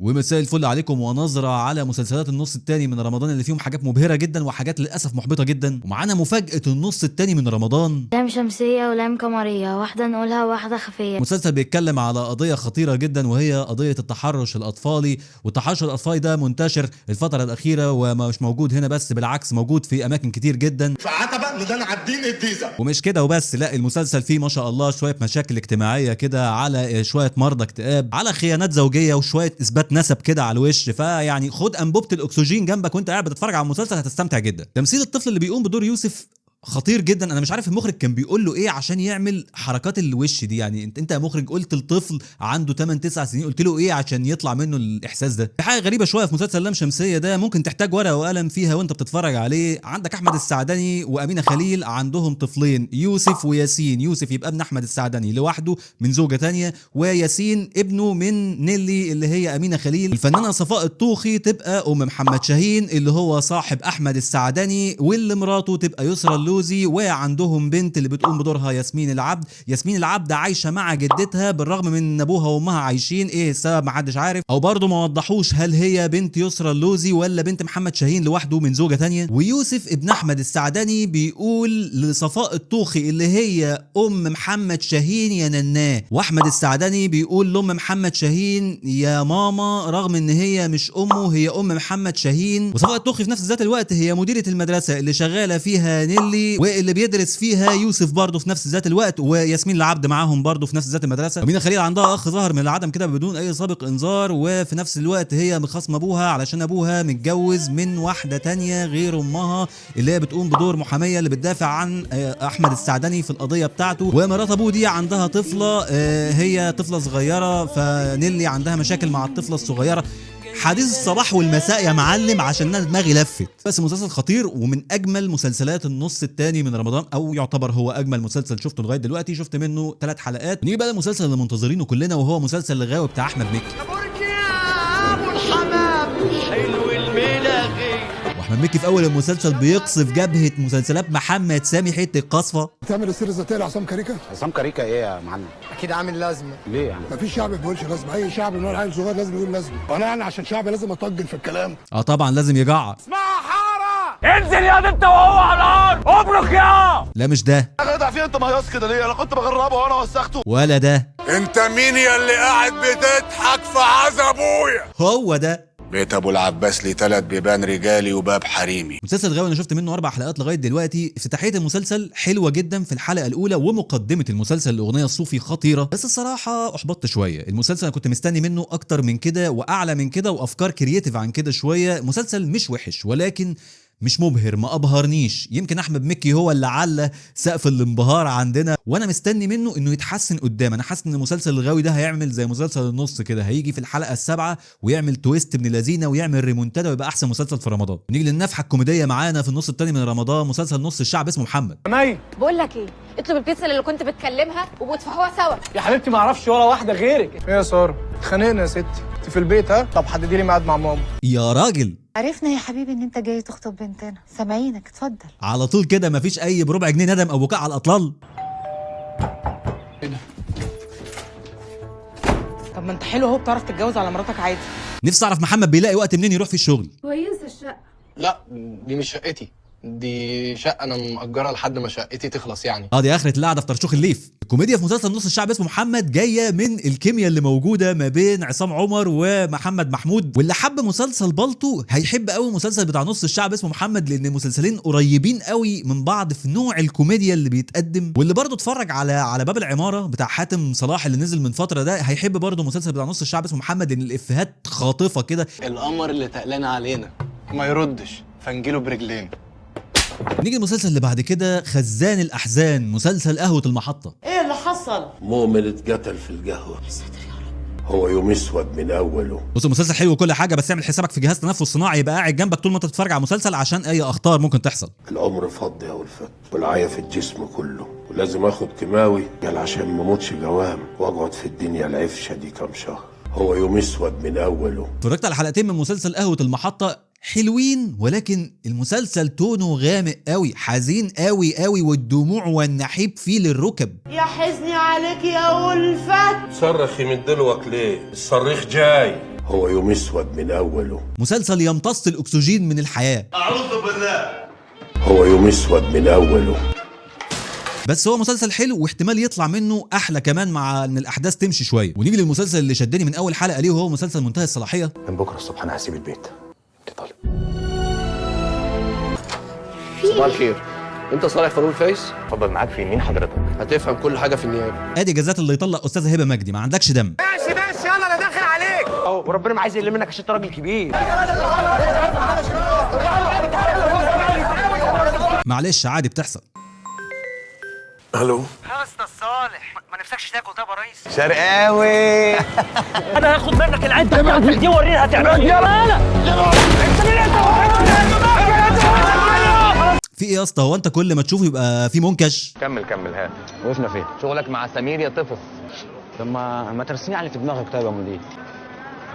ومساء الفل عليكم ونظرة على مسلسلات النص الثاني من رمضان اللي فيهم حاجات مبهرة جدا وحاجات للأسف محبطة جدا. ومعانا مفاجأة النص الثاني من رمضان، لام شمسية ولام قمرية، واحدة نقولها وواحدة خفية. مسلسل بيتكلم على قضية خطيرة جدا وهي قضية التحرش الأطفالي، والتحرش الأطفالي ده منتشر الفترة الأخيرة ومش موجود هنا بس، بالعكس موجود في أماكن كتير جدا. فعتبة ميدان عابدين الجيزة. ومش كده وبس، لا المسلسل فيه ما شاء الله شوية مشاكل اجتماعية كده، على شوية مرضى اكتئاب، على خيانات زوجية، وشوية إثبات نسب كده على الوش. فيعني خد أنبوبة الأكسجين جنبك وانت قاعد بتتفرج على المسلسل، هتستمتع جدا. تمثيل الطفل اللي بيقوم بدور يوسف خطير جدا. انا مش عارف المخرج كان بيقول له ايه عشان يعمل حركات الوش دي. يعني انت يا مخرج قلت الطفل عنده 8 9 سنين، قلت له ايه عشان يطلع منه الاحساس ده؟ في حاجة غريبة شوية في مسلسل لام شمسية ده، ممكن تحتاج ورقة وقلم فيها وانت بتتفرج عليه. عندك احمد السعدني وامينه خليل عندهم طفلين، يوسف وياسين. يوسف يبقى ابن احمد السعدني لوحده من زوجه تانية، وياسين ابنه من نيلي اللي هي امينه خليل. الفنانة صفاء الطوخي تبقى ام محمد شاهين اللي هو صاحب احمد السعدني، واللي مراته تبقى يسرا اللوزي، وعندهم بنت اللي بتقوم بدورها ياسمين العبد. ياسمين العبد عايشه مع جدتها بالرغم من ان ابوها وامها عايشين، ايه السبب محدش عارف، او برضه ما وضحوش هل هي بنت يسرا اللوزي ولا بنت محمد شاهين لوحده من زوجه تانية. ويوسف ابن احمد السعدني بيقول لصفاء الطوخي اللي هي ام محمد شاهين يا نناه، واحمد السعدني بيقول لام محمد شاهين يا ماما، رغم ان هي مش امه، هي ام محمد شاهين. وصفاء الطوخي في نفس ذات الوقت هي مديره المدرسة اللي شغالة فيها نيلي واللي بيدرس فيها يوسف برضه في نفس ذات الوقت، وياسمين العبد معاهم برضه في نفس ذات المدرسة. امينه خليل عندها اخ ظهر من العدم كده بدون اي سابق انذار، وفي نفس الوقت هي مخاصمة ابوها علشان ابوها متجوز من واحدة تانية غير امها اللي هي بتقوم بدور محاميه اللي بتدافع عن احمد السعدني في القضية بتاعته. ومرات ابوه دي عندها طفله، هي طفله صغيرة، فنيلي عندها مشاكل مع الطفلة الصغيرة. حديث الصباح والمساء يا معلم، عشان انا دماغي لفت. بس مسلسل خطير ومن اجمل مسلسلات النص الثاني من رمضان، او يعتبر هو اجمل مسلسل شفته لغاية دلوقتي. شفت منه 3 حلقات. نيجي بقى المسلسل اللي منتظرينه كلنا، وهو مسلسل الغاوي بتاع احمد مكي. واحمد مكي في اول المسلسل بيقصف جبهة مسلسلات محمد سامي حتة قصفه. بتعمل السيرة الذاتية لعصام كاريكا؟ عصام كاريكا ايه يا معلم؟ اكيد عامل لازمه. ليه يعني؟ مفيش شعب ما بيقولش لازمه، اي شعب من عيل صغير لازم يقول لازمه، وانا يعني عشان شعب لازم اطجن في الكلام. اه طبعا لازم يجعر. اسمها حارة، انزل يا انت وهو على الارض، ابرك يا. لا مش ده. انا فيه انت مهيص كده ليه؟ انا كنت بغربه وانا وسخته. ولا ده. انت مين يا اللي قاعد بتضحك في عز ابويا؟ هو ده. بيت ابو العباس ليه 3 بيبان رجالي وباب حريمي. مسلسل غاوي انا شفت منه 4 حلقات لغاية دلوقتي. افتتاحيه المسلسل حلوة جدا في الحلقة الاولى، ومقدمة المسلسل الاغنية الصوفي خطيرة، بس الصراحة احبطت شوية. المسلسل انا كنت مستني منه اكتر من كده واعلى من كده وافكار creative عن كده شوية. مسلسل مش وحش ولكن مش مبهر، ما ابهرنيش. يمكن احمد مكي هو اللي على سقف الانبهار عندنا، وانا مستني منه انه يتحسن قدام. انا حاسس ان مسلسل الغاوي ده هيعمل زي مسلسل النص كده، هيجي في الحلقة 7 ويعمل twist ابن لذينه ويعمل ريمونتادا ويبقى احسن مسلسل في رمضان. نيجي للنفحه الكوميدية معانا في النص الثاني من رمضان، مسلسل نص الشعب اسمه محمد. بقول لك ايه، اطلب البيتزا اللي كنت بتكلمها وبتدفعوها سوا. يا حبيبتي ما اعرفش ولا واحدة غيرك. ايه يا ساره؟ اتخانقنا يا ستي. انت في البيت؟ ها؟ طب حددي لي ميعاد مع ماما. يا راجل عرفنا يا حبيبي ان انت جاي تخطب بنتنا، سامعينك، اتفضل. على طول كده مفيش اي بربع جنيه ندم او بكاء على الاطلال. ايه ده؟ طب ما انت حلو اهو، بتعرف تتجوز على مراتك عادي. نفسي اعرف محمد بيلاقي وقت منين يروح في الشغل. كويس الشقة. لا دي مش شقتي، دي شقه انا مأجرها لحد ما شقتي تخلص يعني. دي اخرة القعدة في طرشوخ الليف. الكوميديا في مسلسل نص الشعب اسمه محمد جاية من الكيمياء اللي موجودة ما بين عصام عمر ومحمد محمود، واللي حب مسلسل بالطو هيحب قوي مسلسل بتاع نص الشعب اسمه محمد، لان المسلسلين قريبين قوي من بعض في نوع الكوميديا اللي بيتقدم. واللي برضه اتفرج على باب العمارة بتاع حاتم صلاح اللي نزل من فترة ده هيحب برضه مسلسل بتاع نص الشعب اسمه محمد، لان الافيهات خاطفه كده. القمر اللي تقلان علينا ما يردش فنجيله برجلين. نيجي المسلسل اللي بعد كده، خزان الأحزان، مسلسل قهوة المحطة. ايه اللي حصل؟ مؤمن اتقتل في القهوة. يا ساتر يا رب. هو يوم اسود من اوله. بص المسلسل حلو وكل حاجة، بس اعمل حسابك في جهاز تنفس صناعي يبقى قاعد جنبك طول ما انت بتتفرج على مسلسل عشان اي اخطار ممكن تحصل. العمر فضي يا ولفت، والعيا في الجسم كله، ولازم اخد كيماوي قال عشان ما اموتش جوام واقعد في الدنيا العفشة دي كام شهر. هو يوم اسود من اوله. اتفرجت على حلقتين من مسلسل قهوة المحطة، حلوين، ولكن المسلسل تونه غامق قوي، حزين قوي قوي، والدموع والنحيب فيه للركب. يا حزني عليك يا ألفت. صرخي من دلوك ليه؟ الصريخ جاي. هو يوم اسود من اوله. مسلسل يمتص الاكسجين من الحياة. اعوذ بالله. هو يوم اسود من اوله. بس هو مسلسل حلو واحتمال يطلع منه احلى كمان مع ان الاحداث تمشي شوية. ونيجي للمسلسل اللي شدني من اول حلقة ليه، وهو مسلسل منتهي الصلاحية. من بكره الصبح انا هسيب البيت. انت طالب. صباح الخير. انت صالح فاروق فايز؟ اتفضل معاك في مين حضرتك؟ هتفهم كل حاجة في النيابة. ادي جزات اللي يطلق استاذه هبه مجدي، ما عندكش دم. ماشي ماشي يلا انا داخل عليك. وربنا ما عايز يقل منك عشان انت راجل كبير. معلش عادي بتحصل. الو يا اسطى صالح، ما نفسكش تاكل طب يا ريس؟ شرقاوي. انا هاخد منك العدة بتاعتك دي وريني هتعمل ايه. يلا انت مين انت؟ في ايه يا اسطى؟ هو انت كل ما تشوفه يبقى في منكش؟ كمل كمل. ها وقفنا فين؟ شغلك مع سمير يا طفل. طب ما ترسمي على اللي في دماغك طيب يا مدير.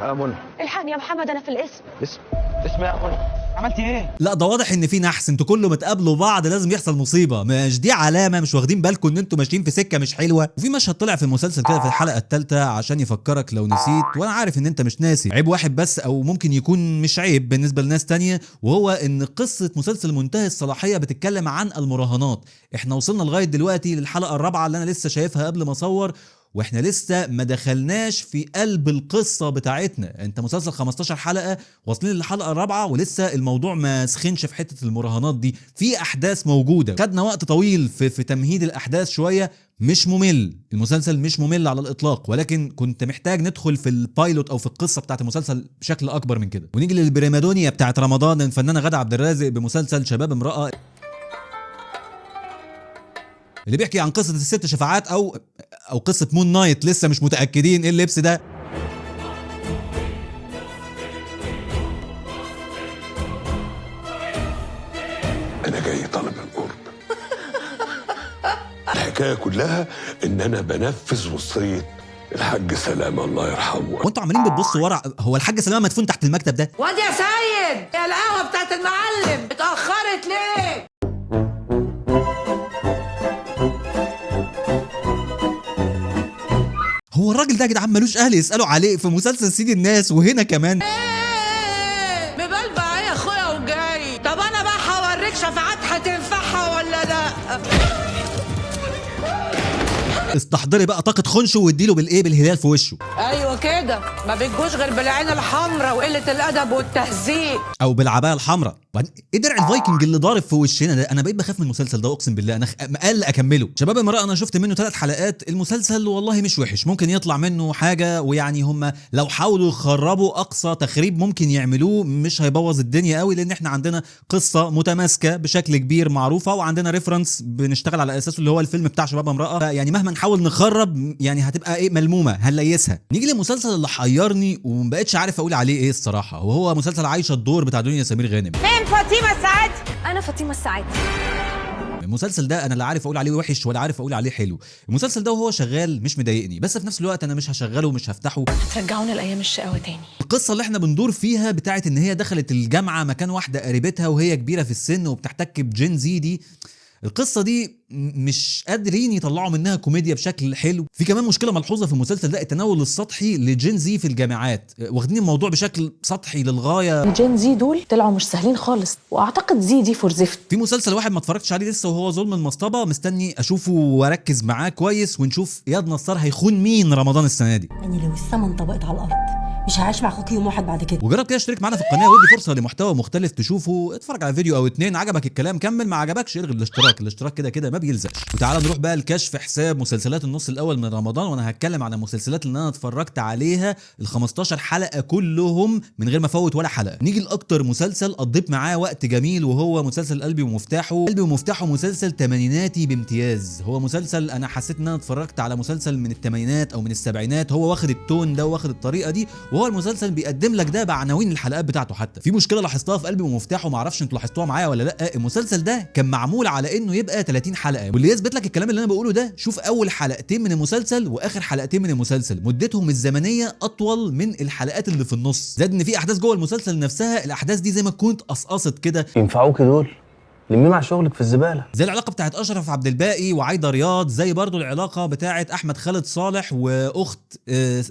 يا منى الحقني يا محمد انا في الاسم. اسم اسم يا منى. عملت ايه؟ لا ده واضح ان في نحس، انتوا كل ما تقابلوا بعض لازم يحصل مصيبة، مش دي علامة؟ مش واخدين بالكم ان انتوا ماشيين في سكة مش حلوة؟ وفي مشهد طلع في المسلسل كده في الحلقة الثالثة عشان يفكرك لو نسيت، وانا عارف ان انت مش ناسي، عيب واحد بس او ممكن يكون مش عيب بالنسبة لناس تانية، وهو ان قصة مسلسل منتهي الصلاحية بتتكلم عن المراهنات. احنا وصلنا لغاية دلوقتي للحلقة الرابعة اللي انا لسه شايفها قبل ما اصور، واحنا لسه ما دخلناش في قلب القصة بتاعتنا. انت مسلسل 15 حلقة واصلين للحلقة الرابعة ولسه الموضوع ما سخنش في حتة المراهنات دي، في احداث موجودة، خدنا وقت طويل في تمهيد الاحداث شوية. مش ممل المسلسل، مش ممل على الاطلاق، ولكن كنت محتاج ندخل في ال pilot او في القصة بتاعت المسلسل بشكل اكبر من كده. ونيجي للبريمادونيا بتاعت رمضان، الفنانة غادة عبد الرازق بمسلسل شباب امرأة، اللي بيحكي عن قصة الست شفاعات او قصة مون نايت، لسه مش متأكدين ايه اللبس ده. انا جاي طالب القرب. الحكاية كلها ان انا بنفذ وصية الحاج سلامه الله يرحمه. وانتوا عمالين بتبصوا ورا، هو الحاج سلامه مدفون تحت المكتب ده؟ واد يا سيد، يا القهوة بتاعت المعلم اتاخرت ليه؟ هو الراجل ده يا جدعان ملوش اهل يسالوا عليه في مسلسل سيد الناس وهنا كمان؟ ايه مبلبع ايه يا اخويا وجاي؟ طب انا بقى هوريك شفاعات هتنفعها ولا لا. استحضري بقى طاقة خنشو واديله بالايه، بالهلال في وشه. ايوه كده، ما بتجوش غير بالعين الحمراء وقلة الادب والتهزيق او بالعبايه الحمراء. وبعدين ايه درع الفايكنج اللي ضارب في وشنا ده؟ انا بقيت بخاف من المسلسل ده اقسم بالله، انا مقلق اكمله. شباب امرأة انا شفت منه 3 حلقات، المسلسل والله مش وحش، ممكن يطلع منه حاجة، ويعني هم لو حاولوا يخربوا اقصى تخريب ممكن يعملوه مش هيبوظ الدنيا قوي، لان احنا عندنا قصة متماسكة بشكل كبير معروفة، وعندنا reference بنشتغل على اساسه اللي هو الفيلم بتاع شباب امرأة. يعني مهما نحاول نخرب يعني هتبقى ايه، ملمومه، هنليسها. نيجي للمسلسل اللي حيرني وما بقتش عارف اقول عليه ايه الصراحة، وهو مسلسل عايشه الدور بتاع دنيا سمير غانم. فين فاطمة السعادي؟ انا فاطمة السعادي. المسلسل ده انا لا عارف اقول عليه وحش ولا عارف اقول عليه حلو. المسلسل ده وهو شغال مش مضايقني، بس في نفس الوقت انا مش هشغله ومش هفتحه. هترجعونا لايام الشقاوة تاني. القصة اللي احنا بندور فيها بتاعت ان هي دخلت الجامعة مكان واحدة قريبتها وهي كبيرة في السن وبتحتك ب Gen Z، دي القصة دي مش قادرين يطلعوا منها كوميديا بشكل حلو. في كمان مشكلة ملحوظة في المسلسل ده، التناول السطحي ل Gen Z في الجامعات، واخدين الموضوع بشكل سطحي للغاية. ال Gen Z دول طلعوا مش سهلين خالص، واعتقد Z دي for زفت. في مسلسل واحد ما اتفرجتش عليه لسه وهو ظلم المصطبه، مستني اشوفه واركز معاه كويس ونشوف اياد نصار هيخون مين رمضان السنة دي. يعني لو السما انطبقت على الارض مش هعيش مع اخوك يوم واحد بعد كده. وجرب كده اشترك معانا في القناة وادي فرصة لمحتوى مختلف تشوفه، اتفرج على فيديو او 2، عجبك الكلام كمل، ما عجبكش الغي الاشتراك، الاشتراك كده كده ما بيلزقش. وتعالى نروح بقى لكشف حساب مسلسلات النص الاول من رمضان، وانا هتكلم عن المسلسلات اللي انا اتفرجت عليها ال 15 حلقة كلهم من غير ما افوت ولا حلقة. نيجي لاكتر مسلسل قضيت معاه وقت جميل وهو مسلسل قلبي ومفتاحه. قلبي ومفتاحه مسلسل تمانيناتي بامتياز، هو مسلسل انا حسيت ان انا اتفرجت على مسلسل من الثمانينات او من السبعينات، هو واخد التون ده واخد الطريقة دي، وهو المسلسل بيقدم لك ده بعناوين الحلقات بتاعته. حتى في مشكلة لاحظتها في قلبي ومفتاحه، ما اعرفش انتوا لاحظتوها معايا ولا لا، المسلسل ده كان معمول على انه يبقى 30 حلقة، واللي يثبت لك الكلام اللي انا بقوله ده شوف اول حلقتين من المسلسل واخر حلقتين من المسلسل، مدتهم الزمنية اطول من الحلقات اللي في النص. زاد ان في احداث جوه المسلسل نفسها، الاحداث دي زي ما تكون اتقصقصت كده. ينفعوكي دول؟ لمي مع شغلك في الزبالة. زي العلاقة بتاعت اشرف عبد الباقي وعايده رياض، زي برضو العلاقة بتاعت احمد خالد صالح واخت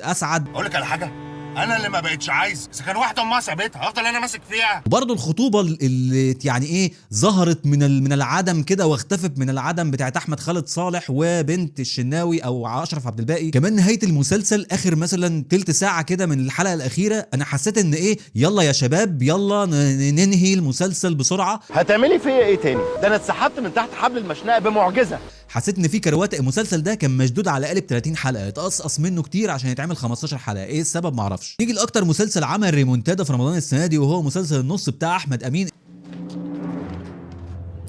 اسعد. اقول لك على حاجة، انا اللي ما بقتش عايز، اذا كان واحدة امها سابتها هفضل انا ماسك فيها. وبرضه الخطوبة اللي يعني ايه ظهرت من العدم كده واختفت من العدم بتاعت احمد خالد صالح وبنت الشناوي او اشرف عبد الباقي. كمان نهاية المسلسل اخر مثلا تلت ساعة كده من الحلقة الاخيرة انا حسيت ان ايه، يلا يا شباب يلا ننهي المسلسل بسرعة. هتعملي فيا ايه تاني؟ ده انا اتسحبت من تحت حبل المشنقه بمعجزه. حسيت ان في كروات. المسلسل ده كان مشدود على قالب 30 حلقة، اتقصقص منه كتير عشان يتعمل 15 حلقة، ايه السبب معرفش. نيجي لاكتر مسلسل عمل ريمونتادا في رمضان السنة دي، وهو مسلسل النص بتاع احمد امين.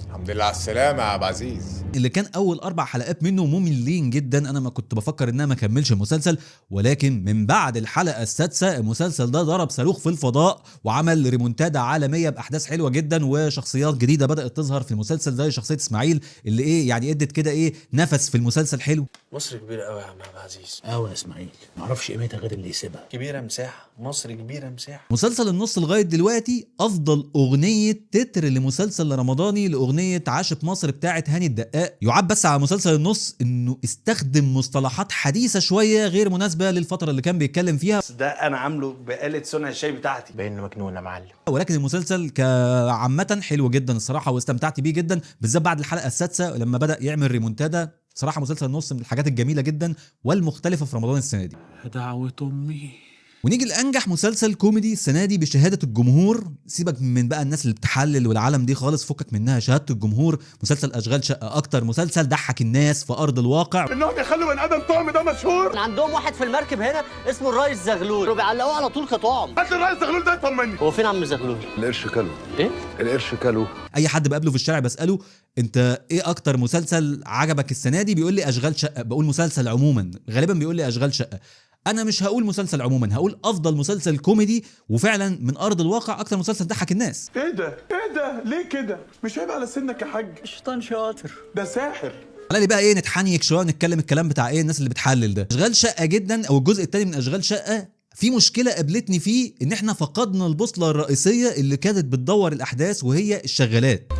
الحمد لله على السلامة يا عبد العزيز. اللي كان اول 4 حلقات منه مملين جدا، انا ما كنت بفكر ان انا ما اكملش المسلسل، ولكن من بعد الحلقة السادسة المسلسل ده ضرب صاروخ في الفضاء وعمل ريمونتادا عالمية باحداث حلوة جدا وشخصيات جديدة بدات تظهر في المسلسل، زي شخصية اسماعيل اللي ايه يعني ادت كده ايه نفس في المسلسل حلو. مصر كبيرة قوي يا عم عبد العزيز. قوي يا اسماعيل، ما اعرفش قيمتها غير اللي يسيبها. كبيرة مساحة، مصر كبيرة مساحة. مسلسل النص لغاية دلوقتي افضل اغنية تتر لمسلسل رمضاني لاغنية عاشت مصر بتاعت هاني الدقاق. يعاب بس على مسلسل النص انه استخدم مصطلحات حديثه شوية غير مناسبة للفترة اللي كان بيتكلم فيها. ده انا عامله بآلة صنع الشاي بتاعتي. باين مجنون يا معلم. ولكن المسلسل كعامه حلو جدا الصراحة، واستمتعت بيه جدا، بالذات بعد الحلقة السادسة لما بدا يعمل ريمونتادا. صراحة مسلسل النص من الحاجات الجميلة جدا والمختلفه في رمضان السنة دي. دعوه امي. ونيجي لانجح مسلسل كوميدي السنة دي بشهادة الجمهور، سيبك من بقى الناس اللي بتحلل والعالم دي خالص، فكك منها، شهادة الجمهور مسلسل اشغال شقه اكتر مسلسل ضحك الناس في ارض الواقع. انهم يخلوا بني ادم طعم ده مشهور. عندهم واحد في المركب هنا اسمه الريس زغلول وبيعلقوه على طول كطعم. هات الريس زغلول ده يطمني. هو فين عم زغلول؟ القرش كلو. ايه؟ القرش كلو. اي حد بقابله في الشارع بساله انت ايه اكتر مسلسل عجبك السنة دي، بيقول لي اشغال شقه. بقول مسلسل عموما، غالبا بيقول لي اشغال شقه. انا مش هقول مسلسل عموما، هقول افضل مسلسل كوميدي، وفعلا من ارض الواقع اكتر مسلسل ضحك الناس. ايه ده؟ ايه ده؟ ليه كده؟ مش عيب على سنك يا حاج؟ الشيطان شاطر، ده ساحر. على لي بقى ايه نتحنيك شوية ونتكلم الكلام بتاع ايه الناس اللي بتحلل ده. اشغال شقه جدا، او الجزء الثاني من اشغال شقه، في مشكلة قابلتني فيه ان احنا فقدنا البوصلة الرئيسية اللي كانت بتدور الاحداث، وهي الشغالات.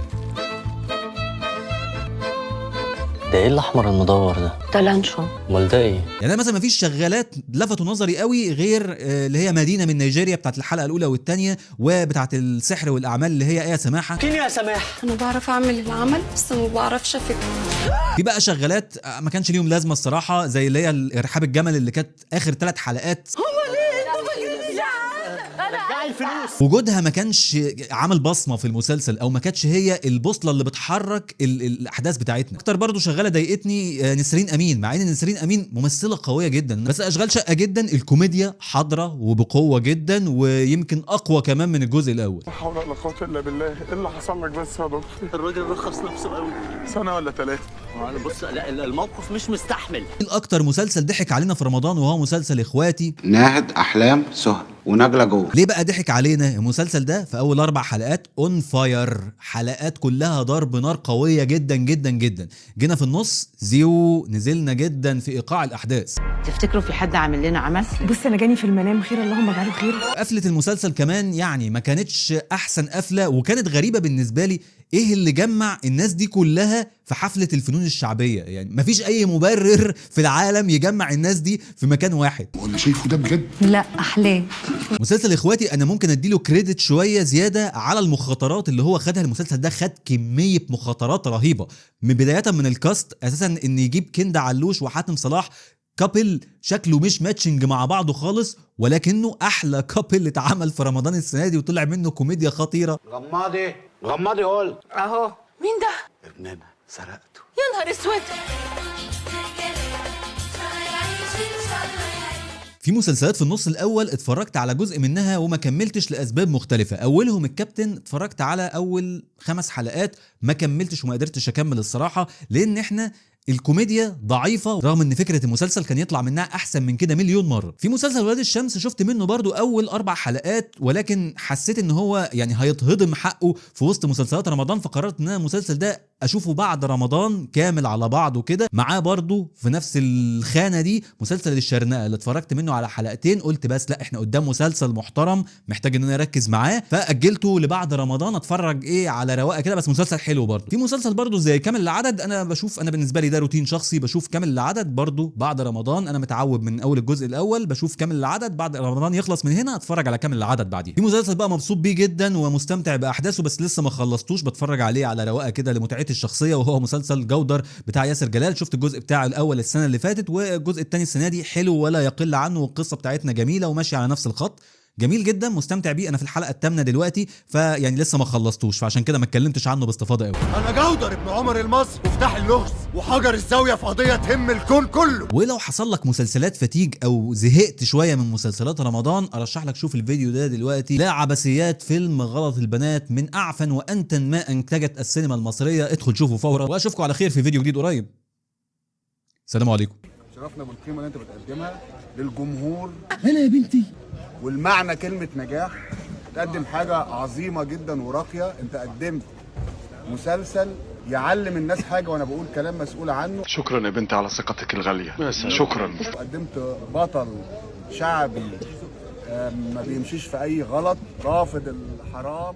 ده ايه الاحمر المدور ده؟ ده لانشون. امال ده ايه؟ يعني انا مثلا مفيش شغالات لفتوا نظري قوي غير اللي هي مدينة من نيجيريا بتاعت الحلقة الاولى والثانية، وبتاعت السحر والاعمال اللي هي ايه سماحة. فين يا سماحة؟ انا بعرف اعمل العمل بس ما بعرفش افك. في بقى شغالات ما كانش ليهم لازمه الصراحة، زي اللي هي ارحاب الجمل اللي كانت اخر 3 حلقات. هو ليه انتوا فاكرين الفلوس؟ وجودها ما كانش عامل بصمة في المسلسل، او ما كانتش هي البوصلة اللي بتحرك الاحداث بتاعتنا. اكتر برضو شغالة ضايقتني نسرين امين، مع ان نسرين امين ممثلة قوية جدا، بس اشغال شقه جدا الكوميديا حاضره وبقوة جدا، ويمكن اقوى كمان من الجزء الاول. لا حول ولا قوة الا بالله. ايه اللي حصل لك بس يا دكتور؟ الراجل رخص نفسه قوي. سنة ولا 3؟ انا بص، لا الموقف مش مستحمل. الاكتر مسلسل ضحك علينا في رمضان وهو مسلسل اخواتي. ناهد، احلام، سهى ونجلة جوه. ليه بقى ضحك علينا المسلسل ده؟ في اول 4 حلقات on fire، حلقات كلها ضرب نار قوية جدا جدا جدا. جينا في النص زيو، نزلنا جدا في ايقاع الاحداث. تفتكروا في حد عامل لنا عمل؟ بص انا جاني في المنام خير، اللهم اجعله خير. قفله المسلسل كمان يعني ما كانتش احسن قفله، وكانت غريبة بالنسبة لي. ايه اللي جمع الناس دي كلها في حفلة الفنون الشعبية؟ يعني مفيش اي مبرر في العالم يجمع الناس دي في مكان واحد. هو اللي شايفه ده بجد؟ لا احلام. مسلسل اخواتي انا ممكن اديله كريدت شوية زيادة على المخاطرات اللي هو خدها. المسلسل ده خد كمية مخاطرات رهيبة، من بداية من ال cast اساسا، ان يجيب كندا علوش وحاتم صلاح، couple شكله مش matching مع بعضه خالص، ولكنه احلى couple اتعمل في رمضان السنة دي، وطلع منه كوميديا خطيرة. غمضي غمضي قول اهو. مين ده؟ ابننا، سرقته. يا نهار اسود. في مسلسلات في النص الاول اتفرجت على جزء منها وما كملتش لاسباب مختلفة. اولهم الكابتن، اتفرجت على اول 5 حلقات ما كملتش وما قدرتش اكمل الصراحة، لان احنا الكوميديا ضعيفة، رغم ان فكرة المسلسل كان يطلع منها احسن من كده مليون مرة. في مسلسل ولاد الشمس شفت منه برضو اول 4 حلقات، ولكن حسيت ان هو يعني هيتهضم حقه في وسط مسلسلات رمضان، فقررت ان انا المسلسل ده اشوفه بعد رمضان كامل على بعضه كده. معاه برضو في نفس الخانة دي مسلسل الشرنقه اللي اتفرجت منه على حلقتين، قلت بس لا احنا قدام مسلسل محترم محتاج ان انا اركز معاه، فاجلته لبعد رمضان اتفرج ايه على رواقه كده، بس مسلسل حلو برضو. في مسلسل برضو زي كامل العدد، انا بشوف، انا بالنسبة لي ده روتين شخصي، بشوف كامل العدد برضو بعد رمضان، انا متعود من اول الجزء الاول بشوف كامل العدد، بعد رمضان يخلص من هنا اتفرج على كامل العدد بعديه. في مسلسل بقى مبسوط بيه جدا ومستمتع باحداثه بس لسه ما خلصتوش، بتفرج عليه على رواقه كده لمتعتي الشخصية، وهو مسلسل جودر بتاع ياسر جلال. شفت الجزء بتاعه الاول السنة اللي فاتت والجزء الثاني السنة دي، حلو ولا يقل عنه، والقصه بتاعتنا جميلة وماشية على نفس الخط، جميل جدا مستمتع بيه. انا في الحلقة الثامنة دلوقتي، فيعني لسه ما خلصتوش، فعشان كده ما اتكلمتش عنه باستفاضة قوي. انا جودر ابن عمر المصري، مفتاح اللغز وحجر الزاوية في قضية تهم الكون كله. ولو حصل لك مسلسلات fatigue او زهقت شوية من مسلسلات رمضان، ارشح لك شوف الفيديو ده دلوقتي، لا عبثيات، فيلم غلط البنات من اعفن وانتن ما انتجت السينما المصرية، ادخل شوفه فورا، واشوفكم على خير في فيديو جديد قريب. سلام عليكم. شرفنا بالقيمة اللي انت بتقدمها للجمهور. هلا يا بنتي. والمعنى كلمة نجاح، تقدم حاجة عظيمة جدا وراقيه. انت قدمت مسلسل يعلم الناس حاجة، وانا بقول كلام مسؤول عنه. شكرا يا بنتي على ثقتك الغالية. شكرا. قدمت بطل شعبي ما بيمشيش في اي غلط، رافض الحرام.